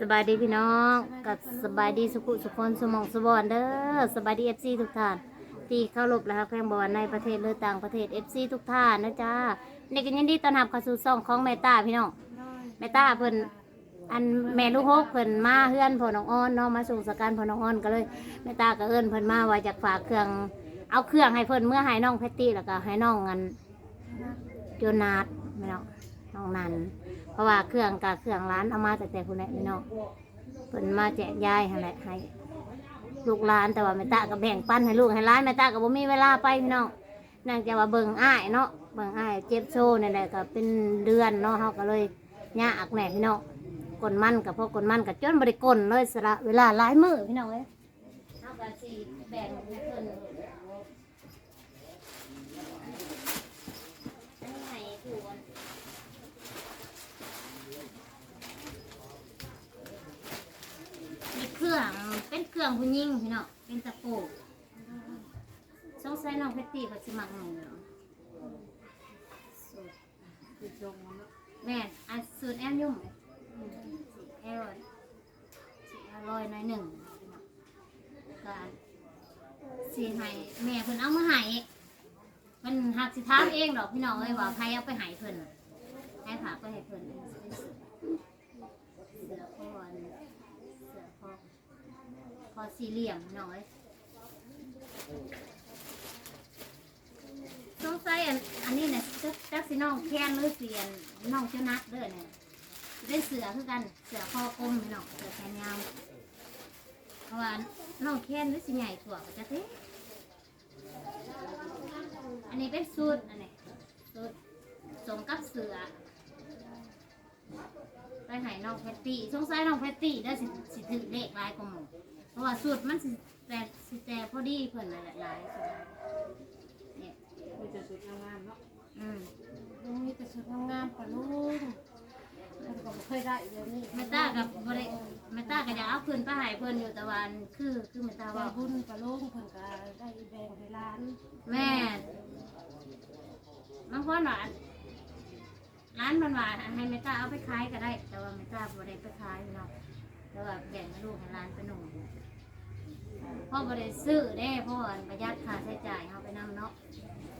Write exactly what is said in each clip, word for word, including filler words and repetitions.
สบายดีพี่น้อง กับสบายดีสุขุสุคนสุหม่องสุบอนเด้อ สบายดี เอฟซี ทุกท่าน ที่เคารพและฮักแพง บ่ว่าในประเทศหรือต่างประเทศ เอฟซี ทุกท่านนะจ้า นี่ก็ยินดีต้อนรับเข้าสู่ช่องของแม่ตาพี่น้อง แม่ตาเพิ่น อันแม่ลูกหกเพิ่นมาเฮือนพ่อน้องออนเนาะ มาส่งสการพ่อน้องออนก็เลย แม่ตาก็เอิ้นเพิ่นมาว่าอยากฝากเครื่อง เอาเครื่องให้เพิ่นเมือให้น้องแพตตี้ แล้วก็ให้น้องอัน โจนาสพี่น้อง น้องนัน เพราะว่าเครื่องกับเครื่องหลานเอามาตั้งแต่พุ้นแหละพี่น้อง เพิ่นมาแจกยายหั่นแหละให้ลูกหลาน แต่ว่าแม่ตาก็แบ่งปันให้ลูกให้หลาน แม่ตาก็บ่มีเวลาไปพี่น้อง เนื่องจากว่าเบิ่งอ้ายเนาะ เบิ่งอ้ายเจ็บโซ่นี่แหละ ก็เป็นเดือนเนาะ เฮาก็เลยยากแหน่พี่น้อง กลนมันก็เพราะกลนมันก็จนบ่ได้กลนเลย สละเวลาหลายมื้อพี่น้องเอ้ย เฮาก็สิแบ่งให้เพิ่น อันนี้ให้ผู้อัน มีเครื่อง เป็นเครื่องผู้หญิงพี่น้อง เป็นตะปู สงสัยน้องแพตตี้เพิ่นสิมักนุ่งเนาะ สูตร สูตรทรงมันเนาะ แม่น อันสูตรแอลนุ่ม สีแอล สีแอลลอยหน่อยหนึ่ง ก็สิให้แม่เพิ่นเอามาให้ เพิ่นหักสิถามเองดอกพี่น้องเอ้ย ว่าไผเอาไปให้เพิ่นน่ะ ไผฝากไปให้เพิ่น เสื้อคออัน เสื้อคอ คอสี่เหลี่ยมพี่น้องเอ้ย สงสัยอัน อันนี้น่ะ จัก จักสิน้องแคนหรือสิอันน้องเจ้านักเด้อเนี่ย เป็นเสื้อคือกัน เสื้อคอกลมพี่น้อง เสื้อแขนยาว เพราะว่าน้องแคนหรือสิใหญ่กว่าก็จักเด้ อันนี้เป็นสูตร อันนี้สูตรสมกับเสื้อ ไปให้น้องแพตตี้ สงสัยน้องแพตตี้เด้อสิ สิถือเลขหลายกว่าหมู่ เพราะว่าสูตรมันสิแต่ สิแต่พอดีเพิ่นนั่นแหละหลาย เนี่ย มีแต่สูตรงามๆเนาะ อืม มีแต่สูตรงามๆ ปะลุง เพิ่นก็บ่เคยได้เดี๋ยวนี้ แม่ตาก็บ่ได้ แม่ตาก็อยากเอาขึ้นไปให้เพิ่นอยู่ แต่ว่าอันคือ คือแม่ตา ใจ ว่า บุญปะลุง เพิ่นก็ได้แบ่งให้หลาน แม่น บางคนว่า ร้านมันว่าให้แม่ตาเอาไปขายก็ได้ แต่ว่าแม่ตาบ่ได้ไปขายเนาะ แต่ว่าแบ่งให้ลูกให้หลานไปนุ่ง เพราะบ่ได้ซื้อเด้ เพราะว่าประหยัดค่าใช้จ่ายเฮาไปนำเนาะ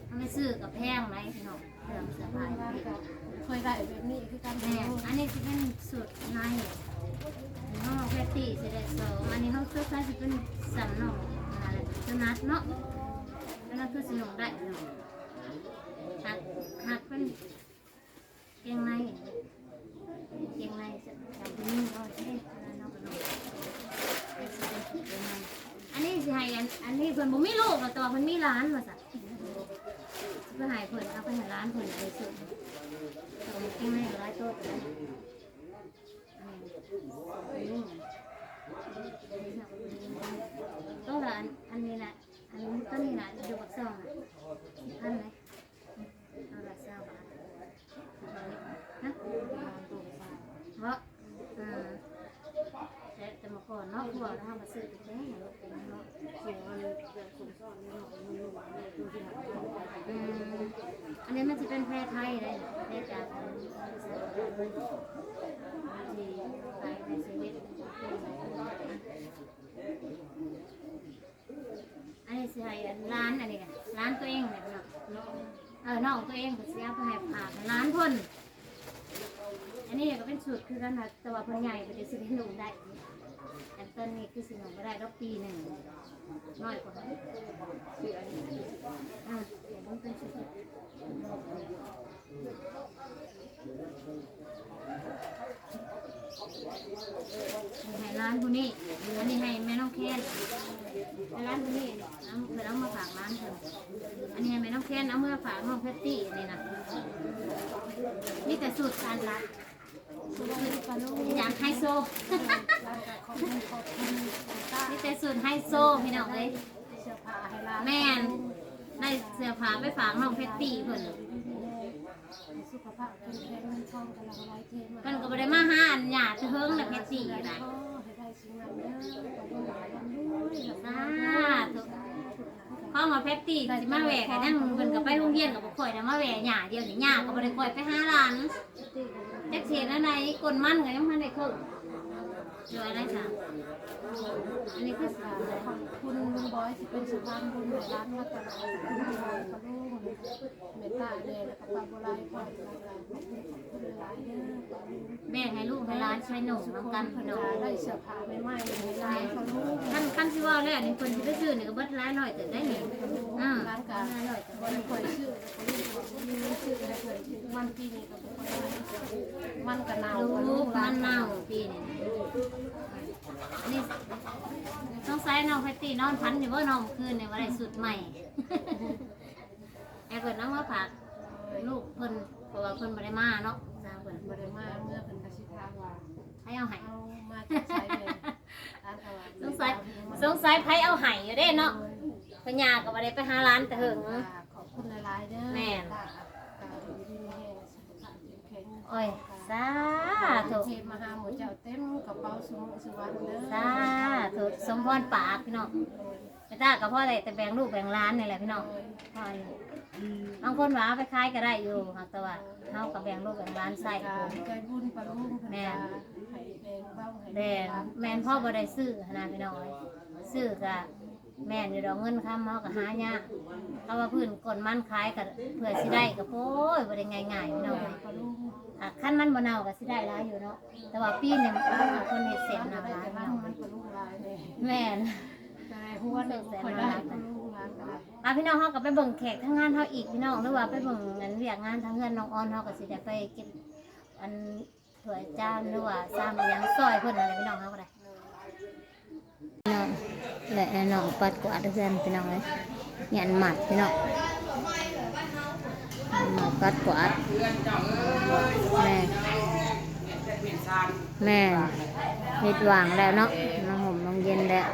เฮาไปซื้อก็แพงหลายพี่น้อง เครื่องเสื้อผ้า เคยได้แบบนี้คือกัน แม่น อันนี้สิเป็นสูตรใน น้องแพตตี้สิได้สอง อันนี้เฮาเสื้อผ้าสิเป็นสันนอก อะไร ตัวนัดเนาะ แล้วนั่นคือสินุ่งได้ หัก หักเป็น เกงใน เกงในจะ จะมีเอาเด้ อันนั้นเนาะ อันนี้สิให้อัน อันนี้เพิ่นบ่มีลูกหรอก แต่ว่าเพิ่นมีหลานว่าซั่น สิไปให้เพิ่น เอาไปให้หลานเพิ่น อันนี้สุด เกงในหลายตัว ตัวละอัน อันนี้นะ อันนี้ตัวนี้นะ อยู่ปากซองนะ สิบพันเลย เอาละซาวบาท ฮะ เพราะ เออ แต่ แต่เมื่อก่อนเนาะ พวกเรามาซื้อไปแจ้งเนาะ อืม อันนี้มันจะเป็นแพรไทยเลย แพรจากที่ขายในเซเว่น อันนี้สิให้อันร้านอันนี้กัน ร้านตัวเองเนี่ยเนาะ เออ น้องตัวเองก็สิเอาไปให้ฝากร้านเพิ่น อันนี้ก็เป็นสูตรคือกันค่ะ แต่ว่าเพิ่นใหญ่เพิ่นจะสิได้นุ่งได้ อันต้นนี้คือสินุ่งบ่ได้ดอก ปีหนึ่ง น้อยกว่า อ่า เดี๋ยวมันเป็นสูตร ให้ร้านผู้นี้ อันนี้ให้แม่น้องแคน ให้ร้านผู้นี้ เอาเพิ่นเอามาฝากร้านเพิ่น อันนี้ให้แม่น้องแคน เอามาฝากน้องแพตตี้ อันนี้นะ มีแต่สูตรกันละ อยากไฮโซ มีแต่สูตรไฮโซพี่น้องเอ้ย เสื้อผ้าให้หลาน แม่น ได้เสื้อผ้าไปฝากน้องแพตตี้เพิ่น สุขภาพแข็งแรง เงินทองกำลังไหลเทมา เพิ่นก็บ่ได้มาหาอันหยาดเถิงนะแพตตี้นะ ขอให้ได้สิ่งนั้นเด้อ ขอให้ได้ร่ำรวย สาธุ ของว่าแพตตี้สิมาแวะกันยัง เพิ่นก็ไปโรงเรียนก็บ่ค่อยได้มาแวะหยา เดี๋ยวนี้หยาก็บ่ได้ค่อยไปหาหลาน จักสิเฮ็ดแนวใด กลนมันก็ยังบ่ทันได้ครบ อยู่อะไรคะ อันนี้คือ ขอบคุณลุงบอยที่เป็นสะพานบุญให้ร้านมาตลอด ขอบคุณลุงบอยกับลุงเมตตาแด่แล้วก็ป้าบัวไลพ่อหลายๆ ขอบคุณหลายๆเด้อ แบ่งให้ลูกให้หลานใช้หนมนำกันพี่น้อง ได้เสื้อผ้าใหม่ๆให้หลานเขาลูก คัน คันสิเว้าแล้วนี่เพิ่นสิไปซื้อนี่ก็เบิดหลายร้อยเติบได้นี่ อ่า ร้านกา หลายร้อยเติบ บ่ได้ค่อยซื้อ แล้วก็ลูกก็บ่มีเงินซื้อให้เพิ่น มันปีนี้ก็บ่ค่อยได้ มันก็เน่า ลูกมันเน่าปีนี้ นี่สงสัยน้องแพตตี้นอนฝันอยู่บ่น้อง คืนนี่ว่าได้สุดใหม่ ให้เพิ่นเอามาฝากลูกเพิ่น เพราะว่าเพิ่นบ่ได้มาเนาะ สาวเพิ่น บ่ได้มา เมื่อเพิ่นก็สิถามว่า ไผเอาให้ เอามาจากไสแม่ ร้านเขาว่า สงสัย สงสัยไผเอาให้อยู่เด้เนาะ พญาก็บ่ได้ไปหาหลานแต่เฮิง ขอบคุณหลายๆเด้อ แม่น ตา ตาอยู่ดีมีแฮง สุขภาพเข้มแข็ง โอ้ย สาธุ เทพมาหาหมู่เจ้าเต็มกระเป๋าสุขสุขวันเด้อ สาธุ สมพรปากพี่น้อง แม่ตาก็พอได้แต่แบ่งลูกแบ่งหลานนี่แหละพี่น้อง พออยู่ บางคนว่าเอาไปขายก็ได้อยู่ หากแต่ว่าเฮาก็แบ่งลูกแบ่งหลานใช้ ใจบุญปะลุงเพิ่น แม่น ก็ให้แบ่งเบาให้ แบ่ง หลาน แม่น พ่อบ่ได้ซื้อหั้นนะพี่น้อง ซื้อก็ แม่นอยู่ดอก เงินคำเฮาก็หายาก ถ้าว่าพื้นก้นมันขายก็เพื่อสิได้ก็ โอ้ย บ่ได้ง่ายๆพี่น้อง ปะลุง อ่ะ คันมันบ่เน่าก็สิได้หลายอยู่เนาะ แต่ว่าปีหนึ่ง โอ้ย คนเฮ็ดแสนหนาหลาย แต่ว่ามันปะลุงหลายเลย แม่น แต่หัวนี่บ่ค่อยได้ปะลุงหลายก็ได้ อ่ะพี่น้อง เฮาก็ไปเบิ่งแขกทางงานเฮาอีกพี่น้อง หรือว่าไปเบิ่งงานเวียกงานทางเฮือนน้องออน เฮาก็สิได้ไปเก็บอัน ถ้วยจานหรือว่าซ้ำหยังซอยเพิ่นนั่นแหละพี่น้อง เฮาก็ได้ น้อง และน้องปัดกวาดเฮือนพี่น้องเอ้ย เมียนหมัดพี่น้อง น้องปัดกวาด แม่ แม่ เฮ็ดว่างแล้วเนาะ มาห่มมาเย็นแล้ว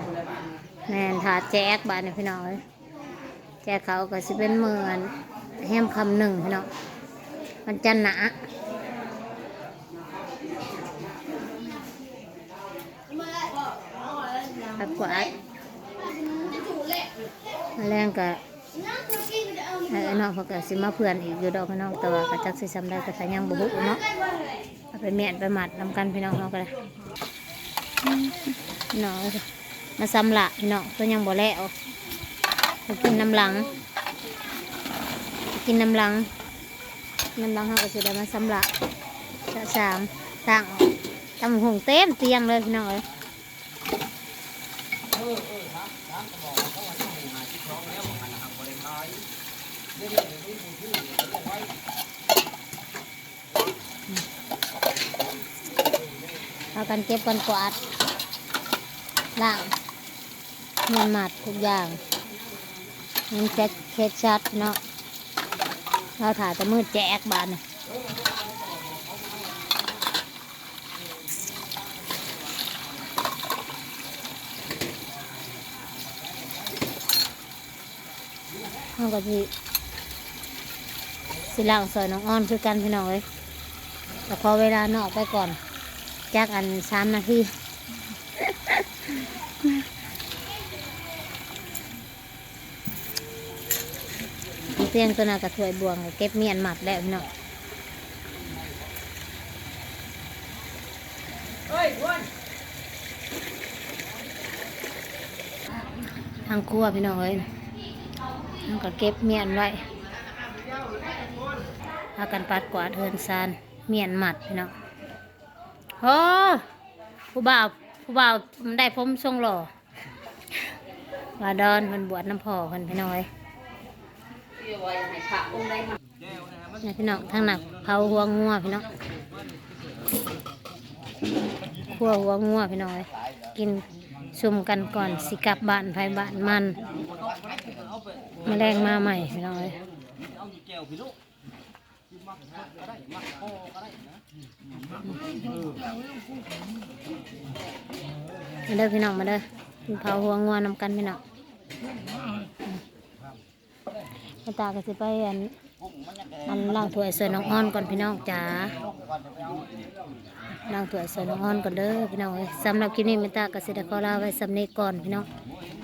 แม่น ถ้าแจกบาดนี้พี่น้องเอ้ย แจกเขาก็สิเป็นมื้ออันแฮมค่ำหนึ่งพี่น้อง วันจันทร์หน้า ปัดกวาด มื้อแลงก็ เอ่อ น้องเขาก็สิมาเพื่อนอีกอยู่ดอกพี่น้อง แต่ว่าก็จักสิส่ำใดก็ยังบ่ฮู้เนาะ เอาไปเมียนไปหมัดนำกันพี่น้อง เฮาก็ได้ พี่น้องเอ้ย มาซ้ำละพี่น้อง ตัวยังบ่แล้ว ไปกินน้ำหลัง ไปกินน้ำหลัง น้ำหลังเฮาก็สิได้มาซ้ำละ สะสาม ตั้ง ตำบักหุ่งเต็มเตียงเลยพี่น้องเอ้ย พากันเก็บกันกวาด ล้าง เมียนหมัดทุกอย่าง มันเช็ด เช็ดชัดเนาะ เราถ่ายแต่มือแจกบาดนี่ เฮาก็สิ สิล้างซอยน้องออนคือกันพี่น้องเอ้ย แต่ขอเวลานอกไปก่อน จักอันสามนาที เตียงตัวนั้นก็ถ้วยบ่วง เก็บเมียนหมัดแล้วพี่น้อง ทางครัวพี่น้องเอ้ย มันก็เก็บเมียนไว้ พากันปัดกวาดเฮือนซาน เมียนหมัดพี่น้อง โอ้ ผู้บ่าว ผู้บ่าวได้ผมทรงหล่อ ว่าดอนเพิ่นบวชนำพ่อเพิ่นพี่น้องเอ้ย นี่พี่น้อง ทางนั้นเผาหัวงัวพี่น้อง คั่วหัวงัวพี่น้องเอ้ย กินซุมกันก่อนสิกลับบ้านไผบ้านมัน มื้อแลงมาใหม่พี่น้องเอ้ย มาเด้อพี่น้องมาเด้อ กินเผาหัวงัวนำกันพี่น้อง แม่ตาก็สิไปอัน อันล้างถ้วยซอยน้องออนก่อนพี่น้องจ๋า ล้างถ้วยซอยน้องออนก่อนเด้อพี่น้องเอ้ย สำหรับคลิปนี้แม่ตาก็สิได้ขอลาไว้ส่ำนี้ก่อนพี่น้อง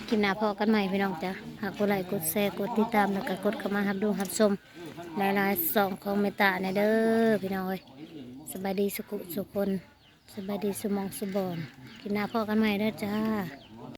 คลิปหน้าพ้อกันใหม่พี่น้องจ๋า ฝากกดไลค์กดแชร์กดติดตามแล้วก็กดเข้ามารับดูรับชม หลายๆช่องของแม่ตาแหน่เด้อพี่น้องเอ้ย สบายดีสุขุสุคน สบายดีสุหม่องสุบอน คลิปหน้าพ้อกันใหม่เด้อจ้า